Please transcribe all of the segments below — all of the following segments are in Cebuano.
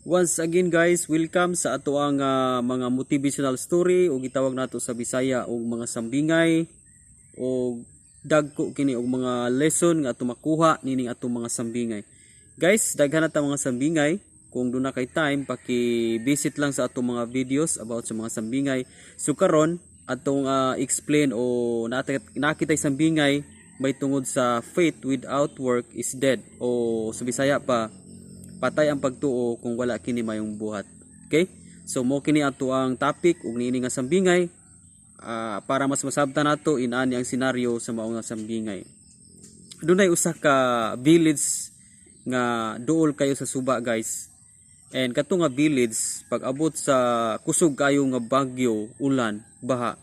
Once again, guys, welcome sa atoang mga motivational story o gitawag nato sa Bisaya og mga sambingay, o dagko kini og mga lesson nga ato makuha nining atong mga sambingay. Guys, daghan na ta mga sambingay. Kung duna kay time, paki-visit lang sa atong mga videos about sa mga sambingay. So karon atong explain o nakitay sambingay may tungod sa "Faith without work is dead" o sa Bisaya pa, "Patay ang pagtuo kung wala kini mayong buhat." Okay? So mo kini ato ang topic ug niini nga sambingay, para mas masabtan nato inani ang senaryo sa mao nga sambingay. Dunay usa ka village nga duol kayo sa suba, guys. And kato nga village, pag abot sa kusog kayo nga bagyo, ulan, baha,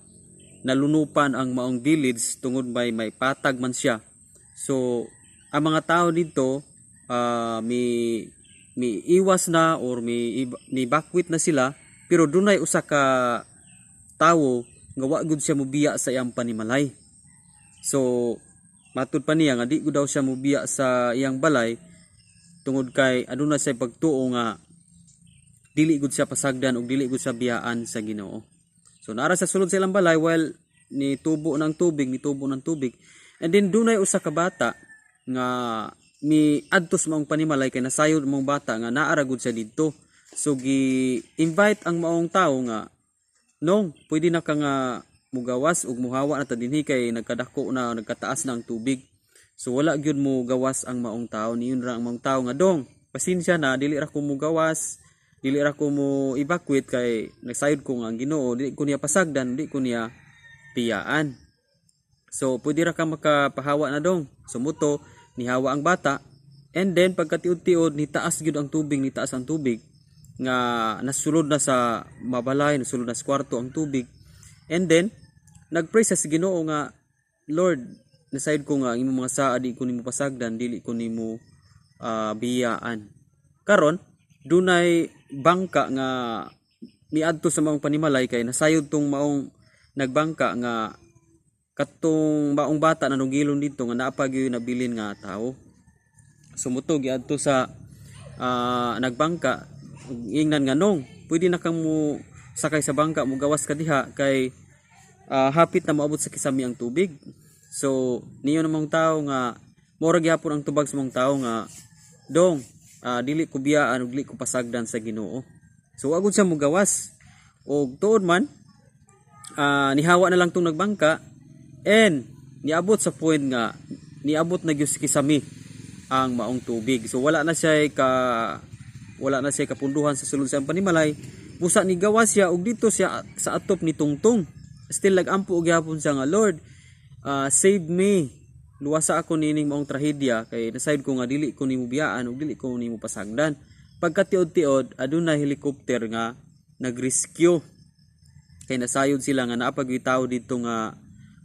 nalunupan ang maong village tungod may patag man siya. So ang mga tao dito mi mi iwas na or mi evacuate na sila, pero dunay usa ka tawo nga wa gud siya mobiya sa iyang panimalay. So matud pa niya nga di gud daw siya mobiya sa iyang balay tungod kay aduna siya pagtuo nga dili gud siya pasagdan ug dili gud siya biyaan sa Ginoo. So naara sa sulod sa ilang balay while ni tubo ng tubig, ni tubo ng tubig. And then dunay usa ka bata nga mi adto sa maong panimalay kay nasayod maong bata nga naara gud siya didto. So gi invite ang maong tawo nga, "Nong, pwede na ka nga mugawas ug muhawa na ta dinhi kay nagkadako na, nagkataas na ang tubig." So wala gyud mo gawas ang maong tao. Niingon ra ang maong tao nga, "Dong, pasensya na, dili ra ko mugawas, dili ra ko mo evacuate kay nagsayod ko nga ang Ginoo dili ko niya pasagdan, dili ko niya biyaan. So pwede ra ka makapahawa na, dong." So muto nihawa ang bata, and then pagkatiud-tiod nitaas gyud ang tubig, nitaas ang tubig nga nasulod na sa mabalay, nasulod na sa kwarto ang tubig. And then nagpray sa Ginoo nga, "Lord, nasayod ko nga ang imong mga saa di ko nimo pasagdan, dili ko nimo biyaan." Karon dunay bangka nga miadto sa maong panimalay kay nasayod tong maong nagbangka nga katong maong bata na nugilon dito nga naa pa gyud nabilin nga tawo. So muto giadto sa nagbangka ug ingnan nga, "Nong, pwede na kang mo sakay sa bangka, mo gawas ka diha kay hapit na moabot sa kisami ang tubig." So niyo namang tao nga mora gyapon ang tubag sa mga tao nga, "Dong, dili ko biyaan ug dili ko pasagdan sa Ginoo." So wa gud siya mogawas. Og tuod man, nihawa na lang tong nagbangka and niabot sa point nga niabot na gyud sa kisami ang maong tubig. So wala na siya kapunduhan sa sulod sa iyang panimalay. Busa ni gawas siya ug dito siya sa atop ni tungtong. Still nagampo og gyapon siya nga, "Lord, save me. Luwasa ako nining maong trahedya kay nasayod ko nga dili ko nimo biyaan ug dili ko nimo pasagdan." Pagkatiod-tiod, aduna helicopter nga nagrescue kay nasayod sila nga naa pa gyud tawo dito nga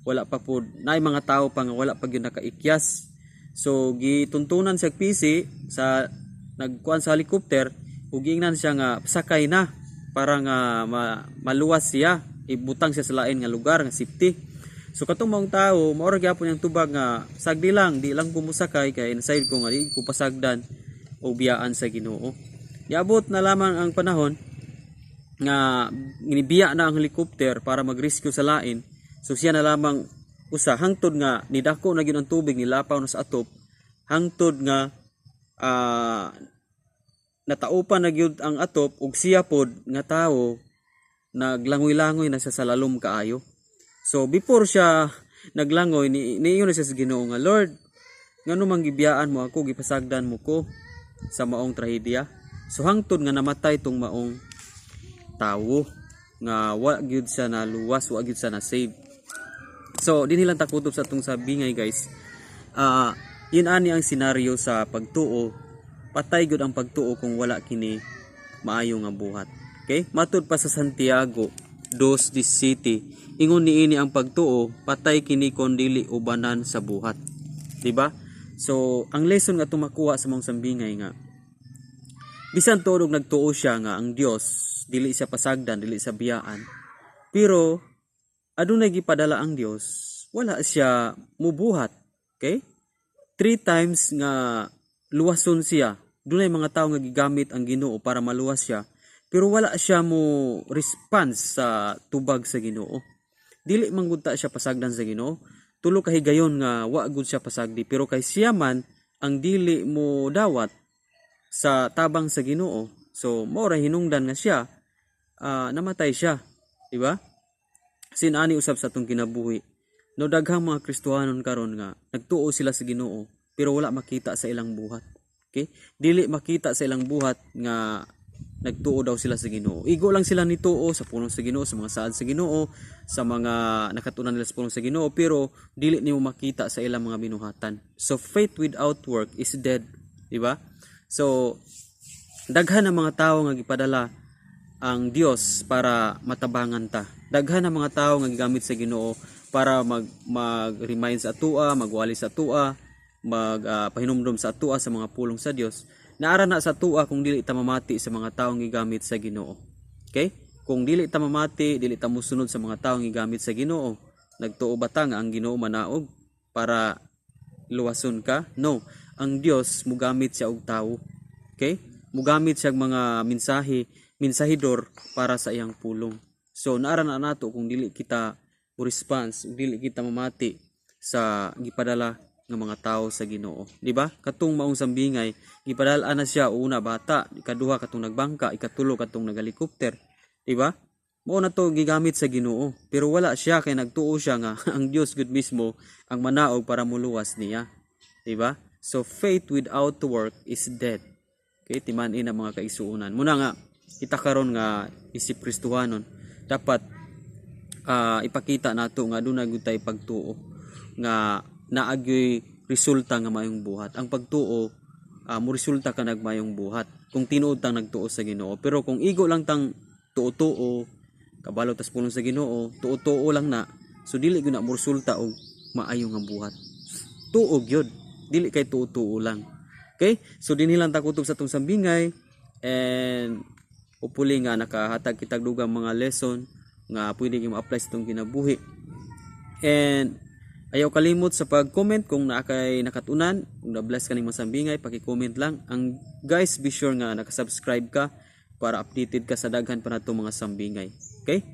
wala pa pod, naay mga tao pa nga wala pa gyud nakaikyas. So gituntunan siya PC sa nagkuan sa helicopter ug giingnan siya nga sakay na para nga maluwas siya, ibutang siya sa lain nga lugar nga safety. So katong maong tao, mao ra gyapon yung tubag nga, "Sagdi lang, di lang ko mosakay kay nasayod ko nga di ko pasagdan o biyaan sa Ginoo." Niabot na lamang ang panahon nga ginibiya na ang helicopter para mag-rescue sa lain. So siya na lamang usa hangtod nga nidako na gyud ang tubig, nilapaw na sa atop, hangtod nga nataupan na gyud ang atop ug siya pod nga tawo naglangoy-langoy na siya sa lalom kaayo. So before siya naglangoy, ni niingon na siya sa Ginoo nga, "Lord, ngano man gibiyaan mo ako, gipasagdan mo ko sa maong trahedya?" So hangtod nga namatay tong maong tawo nga wa gyud siya na luwas, wa gyud siya na save. So dinhi lang takutob sa atong sabingay, guys. Yun ani ang senaryo sa pagtuo, patay gyud ang pagtuo kung wala kini maayo nga buhat. Okay? Matud pa sa Santiago 2:17, ingon niini ang pagtuo, patay kini kon dili ubanan sa buhat. Di ba? So ang lesson nga atong makuha sa maong sambingay nga bisan tuod og nagtuo siya nga ang Dios dili siya pasagdan, dili siya biyaan, pero adunay gipadala ang Dios, wala siya mubuhat. Okay? Three times nga luwason siya. Dunay mga tawo nga gigamit ang Ginoo para maluwas siya, pero wala siya mo response sa tubag sa Ginoo. Dili man gud ta siya pasagdan sa Ginoo. Tulo ka higayon nga wa gud siya pasagdi, pero kay siya man ang dili mo dawat sa tabang sa Ginoo. So mao ra hinungdan nga siya namatay siya, di ba? Sinani usab sa atong kinabuhi. No, daghang mga Kristohanon karon nga nagtuo sila sa Ginoo pero wala makita sa ilang buhat. Okay? Dili makita sa ilang buhat nga nagtuo daw sila sa Ginoo. Igo lang sila nituo sa pulong sa Ginoo, sa mga saad sa Ginoo, sa mga nakatunan nila sa pulong sa Ginoo, pero dili nimo makita sa ilang mga binuhatan. So faith without work is dead, di ba? So daghan ang mga tawo nga gipadala ang Dios para matabangan ta. Daghan ang mga tawo nga gigamit sa Ginoo para mag-remind sa atua, magwali sa atua, mag pahinumdom sa atua sa mga pulong sa Dios. Naara na sa atua kung dili ta mamati sa mga tawo nga gigamit sa Ginoo. Okay? Kung dili ta mamati, dili ta mosunod sa mga tawo nga gigamit sa Ginoo. Nagtuo ba ta nga ang Ginoo manaog para luwason ka? No. Ang Dios mugamit siya og tawo. Okay? Mugamit siya og mga mensahe, mensahidor para sa iyang pulong. So naara na nato kung dili kita mo response, kung dili kita mamati sa gipadala ng mga tao sa Ginoo, di ba? Katong maong sambingay, gipadala na siya una bata, ikaduha katong nagbangka, ikatulo katong naghelikopter, di ba? Mao na to gigamit sa Ginoo, pero wala siya kay nagtuo siya nga ang Dios gud mismo ang manaog para muluwas niya, di ba? So faith without work is dead. Okay, timan-i na, mga kaigsuonan. Muna nga kita karon nga isip Kristohanon, dapat ipakita nato nga aduna gyud tay pagtuo nga naa gyoy resulta nga mayong buhat. Ang pagtuo mo resulta ka nagmayong buhat kung tinuod tang nagtuo sa Ginoo. Pero kung igo lang tang tuo-tuo, kabalo tas pulong sa Ginoo, tuo-tuo lang na, so dili gyud na mo resulta og maayo nga buhat. Tuo gyud, dili kay tuo-tuo lang. Okay? So dinhi lang ta kutob sa atong sambingay and hopefully nga nakahatag kitag dugang mga lesson nga pwede gyud ma-apply sa atong kinabuhi. And ayaw kalimot sa pag-comment kung naa kay nakatunan, kung na-bless ka ning masambingay, paki-comment lang. Ang guys, be sure nga naka-subscribe ka para updated ka sa daghan pa nato mga sambingay. Okay?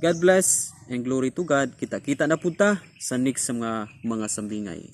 God bless and glory to God. Kita-kita na pud ta sa next sa mga sambingay.